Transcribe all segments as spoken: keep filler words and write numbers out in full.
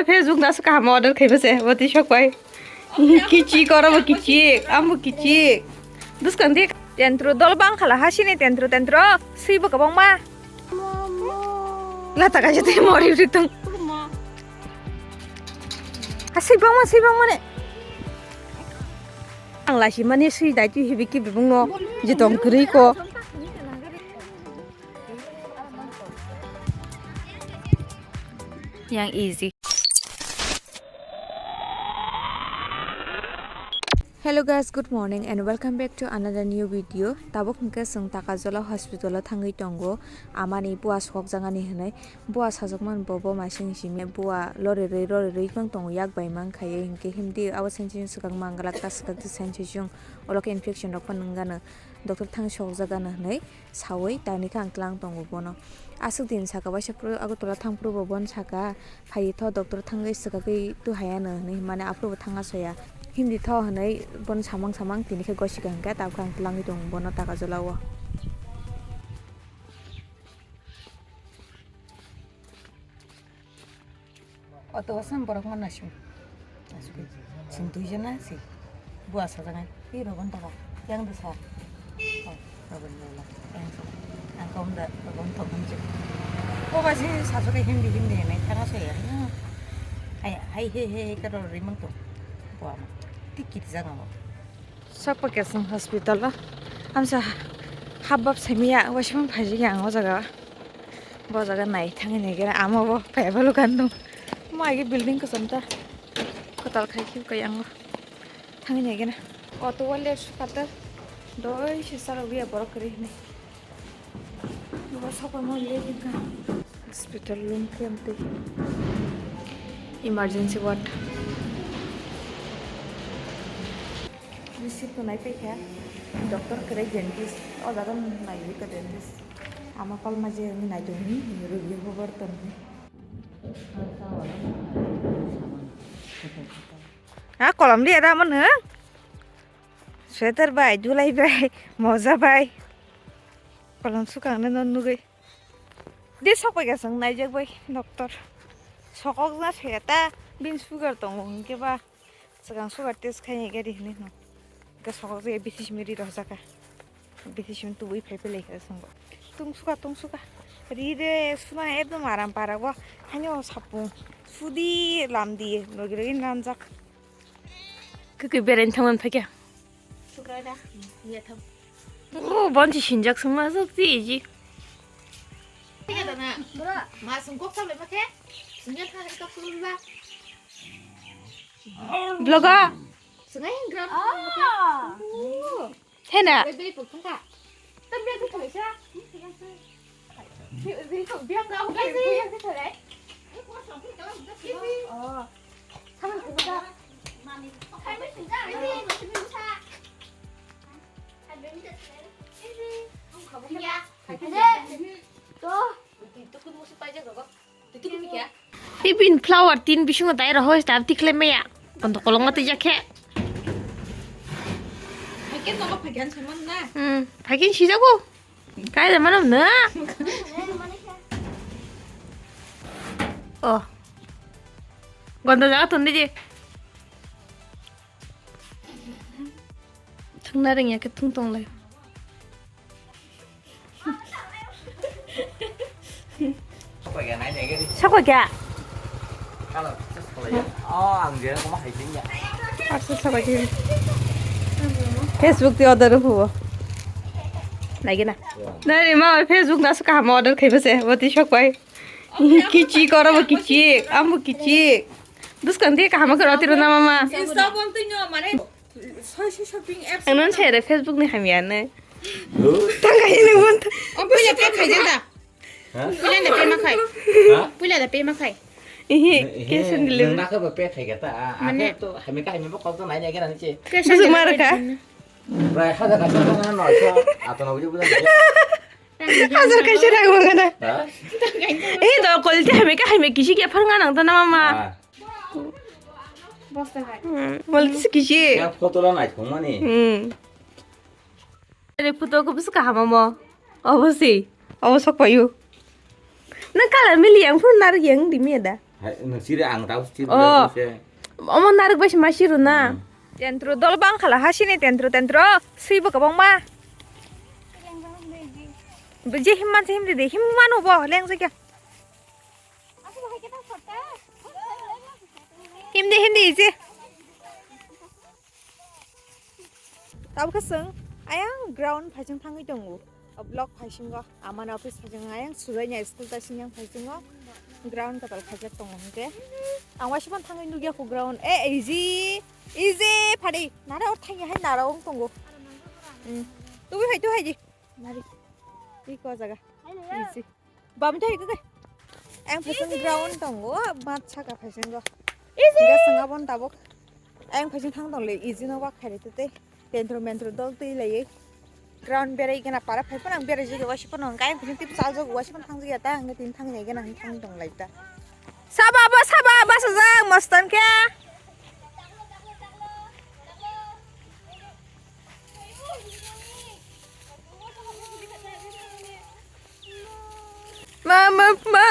Facebook nasu kaham order khaima se, bo twi sok pai. Kichik oro bo kichik, ambo kichik. Bwskang di. Tentro dol bang khala hasini tentro, tentro. Swi bo kabang ma. Lata kaisa tei mori ritung. Ha swi bang ma, swi bang ma ne. Ang lasi mani swi dai twi hibi ki bibung no. Jitong kwrwi ko. Yang easy. Hello guys, good morning and welcome back to another new video. Tabuk hwnkhe chwng Takajola hospital o thangwi tongo, amani bua sokjagani hwnwi. Bua sajwkmani bobo maising simi bua lorirwi lorirwi phang tongo, yak bai mankha ye hinkhe himdi abo sensation swkang manglak ta swkak di sensation olo khe infection rok phano nwnggano, doctor thang sokjagano hwnwi. Sawi tangni khe ang tlang tongo bono. Aswk din saka waisa phuru Agartala thang phuru bo bono saka, "Phaitho doctor thangwi swkagwi tu haya no," hinwi himani aphuru bo thangna soya. "Himdi tho," hinwi bono samang samang tini khe gosika hinkhe tabukhe ang tlangwi tongo bono Takajola o. Auto o sam borok ma naising. Asuk. Sing tui jana si. Bua sajana. Hi rogon taka. Yang desa. Oh, rogon lola. Yang sa. Ang kaum da rogon thok hum jik. Ko ba si sasu ke hindi hindi nai thanga se ya. Hai hai he he he karo rimang to. Bua ma. Tikit janga mo. Sokpakya chwng hospital o. Amsa hap bap saimaya, waisung phaijak ang o jaga o. Bo jaga nai thangwi nai gana, amo bo phaiya bo lukan dong. Mo agi building kosom ta. Kotal khai khibi kaya ang o. Thangwi nai gana. Auto wale sukata. Doi se salo biya borok kwrwi hinwi. Hospital room khe amtwi. Emergency ward. Receipt to nai paikha. Doctor kwrwi dentist. O jaga naiwi ka dentist. Ama palma je wngwi naitong hini, rwgwi hobor tong hini. Ha, kolom liya da mano? Sweater bai, dulai bai, moja bai. Kolom swkang no nugwi. De sok bai ka chwng naijak bai doctor. Sokok na se ta bini sugar tongo hinkhe ba swkang sugar test khai nai gari hinwi no. Ke sokok je bisi simi ri rw jaka. Bisi simi tubui phai phai lai kha swngo. Tung suka, tung suka. Ri de suna ekdom aram para go. Hanyo sapung. Sudi lam di logi logi nanjak. Kwkwi beraini thangmani phaikha. Sukrada, ya tham. Oh, bonsi sinjak sungma sok ti ji. Iya dana. Ma sungkok sabai ma khe. Sungya tha hai kap sulu ba. Vlog a. Sungai gram. Ah. Hena. Bebek pukung ka. Tam bebek pukung sa. Ibin flower tin bisingo dai rohoi star tikle meya. Kondo kolongo tijak khe. Phaikin nogo phaikin saman na. Hmm, phaikin sijago. Kai da manam na. Oh. Gonda jaga ton diji. Thungna rengya khe thung tonglai. Sokoi kya? Arsa sokoi kya? Facebook ti order hubo. Lagi na. Nari ma Facebook nasu kaham order khai bese. Boti sokoi. Kichik oro bo kichik. Ambo kichik. Bwskang di kaham khe roti rwna mama. Instagram twi no mane. Soi soi shopping apps. Ang non share Facebook ni hamya ne. Tang kai ni mon. O puila te khai janda. Ha? Puila da pay ma khai. Ha? Puila da pay ma khai. Ihi, cash on delivery. Nang nakhe ba pay khai kata. Mane to hami ka hami ba kol to nai nai gana niche. Cash on delivery. Bwswk mar kha? Prai hajar kaisa na noisho. Ato no buji buji. Hajar kaisa rang mangana. Ha? Eh, do kol te hami ka hami kisi ke phar nganang to na mama. Bosta hai. Hmm, wal kisi kisi. Yang photo la nai thongmani. Hmm. Ere photo ko bwswk kaham omo. Obo se. Obo sok payu. Na kala mili yang phun nar yang di mi da. Hai, nang siri ang tau siri Oh. Tau se. Omo narwk bai se ma siru na. Hmm. Tentro dol bang khala ha sini tentro tentro. Sui bo kabang ma. Bo je himman se himdi de himman obo leng se kya. Himdi himdi ije. Tabukhe chwng ayang ground phaising thangwi tongo. O block phaisingo, amani office phaisingo, ayang sujaini school ta sini yang phaisingo. Ground kwtal khaijak tongo hwnkhe. Ang waisa phano thangwi nukya kho ground. E, easy, easy, phadi. Nara o thangya hai nara wng tongo. Hmm. Tubui phai, tu hai di. Nari. Iko jaga. Easy. Bam thai tete. Ang phaising ground tongo, mat saka phaisingo. Easy. Gasang abon tabuk. Ang phaising thang tongle, easy no wak khaire tete. Tentro mentro dol twi laiye. Ground berai gana para phai phano ang berai jige wasi phano ang kayang phaising tip sa jog wasi phano thang jige ta ang tin thang jige gana thang tong lai ta. Saba ba saba ba sajak mostan khe. Ma, ma, ma,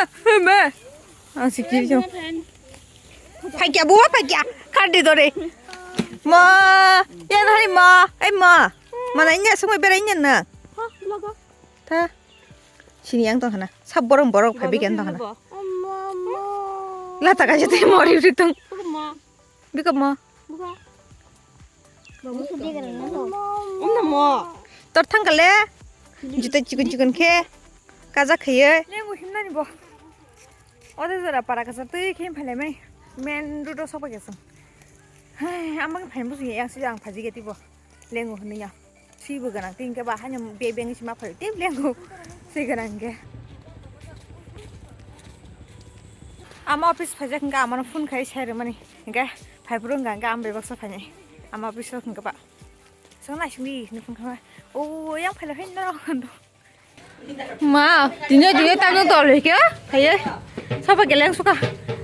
ma. Ang si kiri jong. Phai kya, buwa phai kya. Kar di dore. Ma, ya na hai ma, ai ma. Mana inya sumai berai inya na. Ha, logo. Ta. Sini yang tong hana. Sab borok borok phai bigan tong hana. Amma, amma. Lata ka jete mori uri tong. Amma. Bikap mo? Buka. Babu sedih kan, no? Om namo. Tor thang kale. Juta chikon chikon khe. Kaja khaiye. Lengu himnani bo. Ode jora para kasa twi khe phaile mai. Main road o sopa kesa. Hai, amang phain busi yang si ang phaji geti bo. Lengu hwnwi ya. Swi bo gwnang, tei hwnkhe ba haino be bengwi se ma phai tei blengo. Swi gwnang hwnkhe. Ama office phaijak hwnkhe amano phone khai sai rwmani. Hwnkhe phai phuru wngkha hwnkhe ama bebaksa phainai. Ama office o hwnkhe ba. Swng naisingdi hinwi phone khaima. O yang phaila phai norok hwndo. Ma, tini tini tamo tol hike, haye. Sapa geleng suka.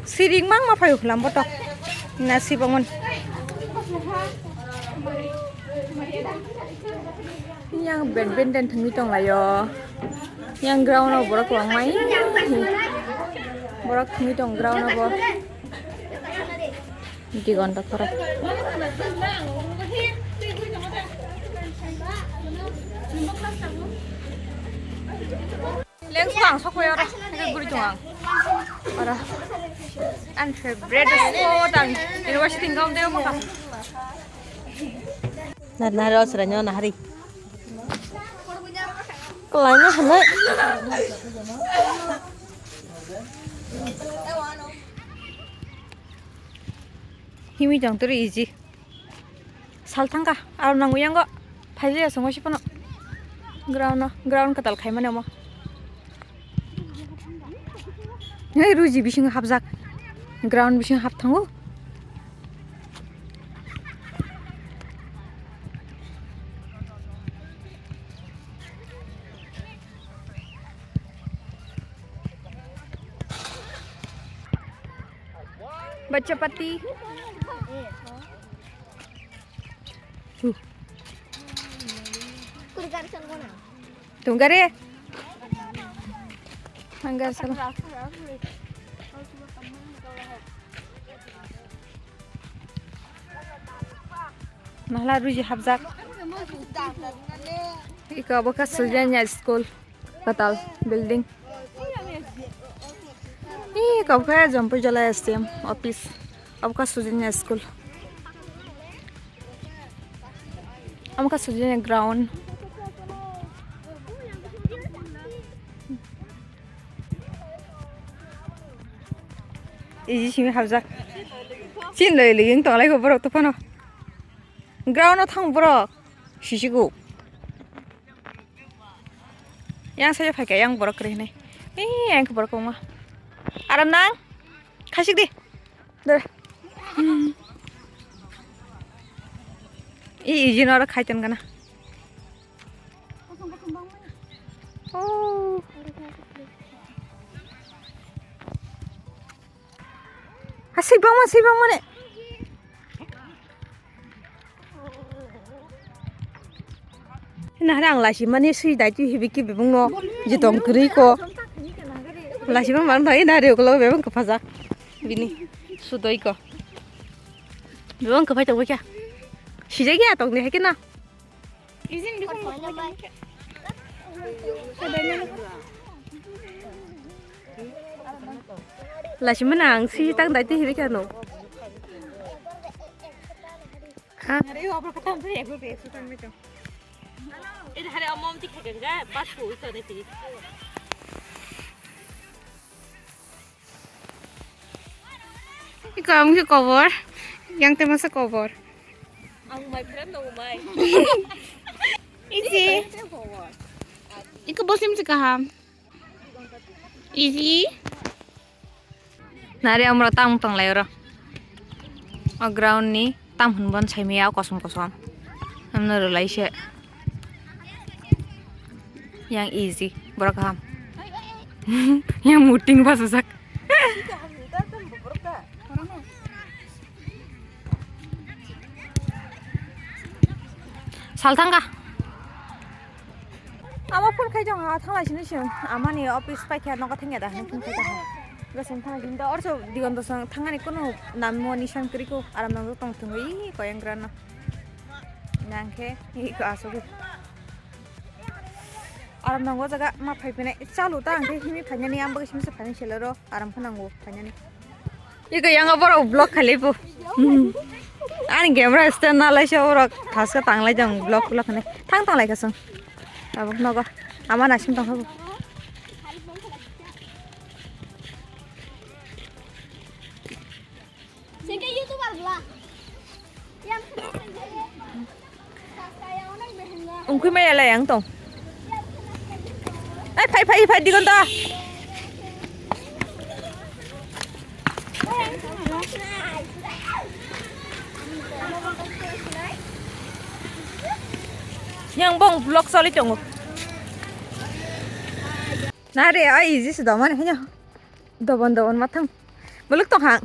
Siring mang ma phayu lambo tok. Na sibongon. Yang badminton thangwi tonglaio. Yang ground o borok kwbangma. Borok thangwi tong ground o bo. Di gonta khoro. Leng suka ang sokoi oro. Ini guri tong ang. Oro. An favorite spot ang. University ngam deo mo ka. Nar nar os ranyo nahari. Kelanya hana. Himi tong turu easy. Sal thangkha, aro nang uyango phaijaya songo si phano. Ground no, ground kwtal khaimani omo. Hei, ruji bisingo hapjak. Ground bisingo hap thango. Bacha pati. Huh. Tunggare. Anggar sala. Nahla ruji hapjak. Iko abo kha Suljanya school. Kwtal building. Ee, kok khe Jampui Jola S D M office. Obo kha Sujinya school. Omo kha Sujinya ground. Iji simi hapjak. Chin loi loi wng tonglai kho borok to phano. Ground o thang borok. Sisigo. Yang saya pakai yang borok kere hinai. Eh, yang ke borok ma. Aram nang? Kasik di. Dore. Hmm. I, iji no oro khaitan gana. Oh. Asik bang ma, asik bang ma ne. Nahar ang lasi mani sui dai tu hibi ki bebung no jitong kri ko. Lasi bang mang dai na re ko lo bebung ko phaja. Bini sudoi ko. Bebang kapai tong kya? Sijai kya tong ni hai kena? Izin di kon. Lasi mana ang si tang dai ti hibi kano. Ha? Hari apa pertama hari aku besok tang itu. Ini hari omom ti kagak bas ku itu nanti. Iko ang si kobor, yang tema sa kobor. Ang my friend no my. Isi. Iko bosim si kaham. Isi. Nari amro tang tang lai oro. O ground ni tam hun bon sai mia kosom kosom. Amno ro lai se. Yang easy, borok kaham. Yang muting bwsajak. Sal thangkha. Abo phone khai jong ha thanglai sini siyong. Amani office paikha nogo thangya da hwnwi phone khai jong ha. Gasing thanglai sini da orso digon dosong thangani kono nammo nisan kwrwi ko aram nang tong thung wi koyang grana. Nangkhe iko asugwi. Aram nango jaga ma phai phinai chalu ta ang khe himi phainani ang bagwi simi se phainai selero aram khe nango phainani. Iko yang borok vlog khalai bo. Hmm. Ani camera stand na lai se borok thaska tanglai jang vlog vlog khanai thang tanglai khasung. Tabuk nogo ama naising tong kha bo. Sengke YouTuber bla. Yang Ungkui maya lai ang tong. Ai phai phai phai digon ta. Yang bong vlog soli tongo. Nare ai iji se domani hanya. Dobon dobon mathang. Muluk tong hang.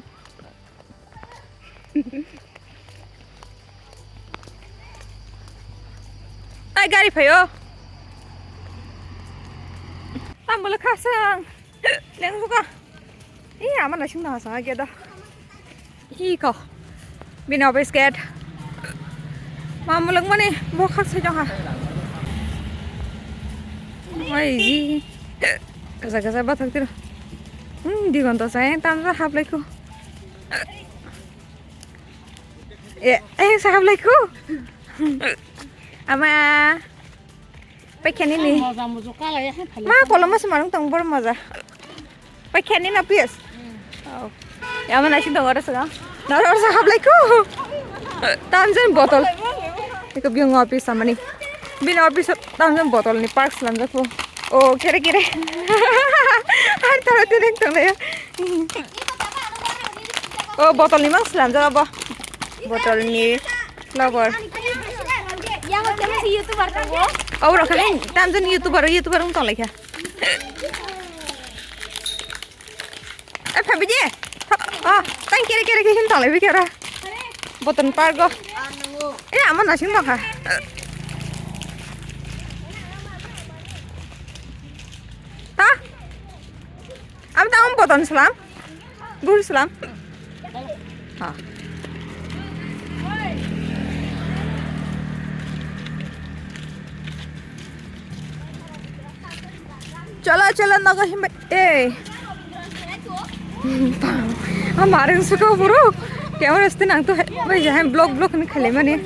Ai gari phaio. Ang muluk khasang. Leng buka. Ih, ama nasing na sa ge da. Hi ko. Bini office gate. Ma muluk mani bo khak sai jong ha. Oi ji. Kaza kaza bathak tiro. Hmm, digon to sai tam sa hap lai ko. E, e sa hap lai ko. Ama. Paikha nini. Moja muju kalai hai phali. Ma koloma se manung tong bor moja. Paikha nini na piyas. Oh. Ya mana sing tong ora sa. Na ora sa hap lai ko. Tamjen botol. Iko biyong office samani. Bini office tamjen botol ni park slam jako. Oh, kere kere. Har tara tiring tong ya. Oh, botol ni mang slam jaba. Botol ni lover. Yang hote si YouTuber tongo. Oh, rokha hai tamjen YouTuber, YouTuber wng tong laikha. Eh, phabi je. Oh, tang kere kere ke hin tong laibi kera. Botol park go. Eh, ama nasing tong kha. Ha? Am ta am botol slam. Bul slam. Ha. Cholo, cholo, nogo himba. Eh. Amaring suka buru. Camera stand ang to hai. Bai jahai vlog, vlog ni khale mani.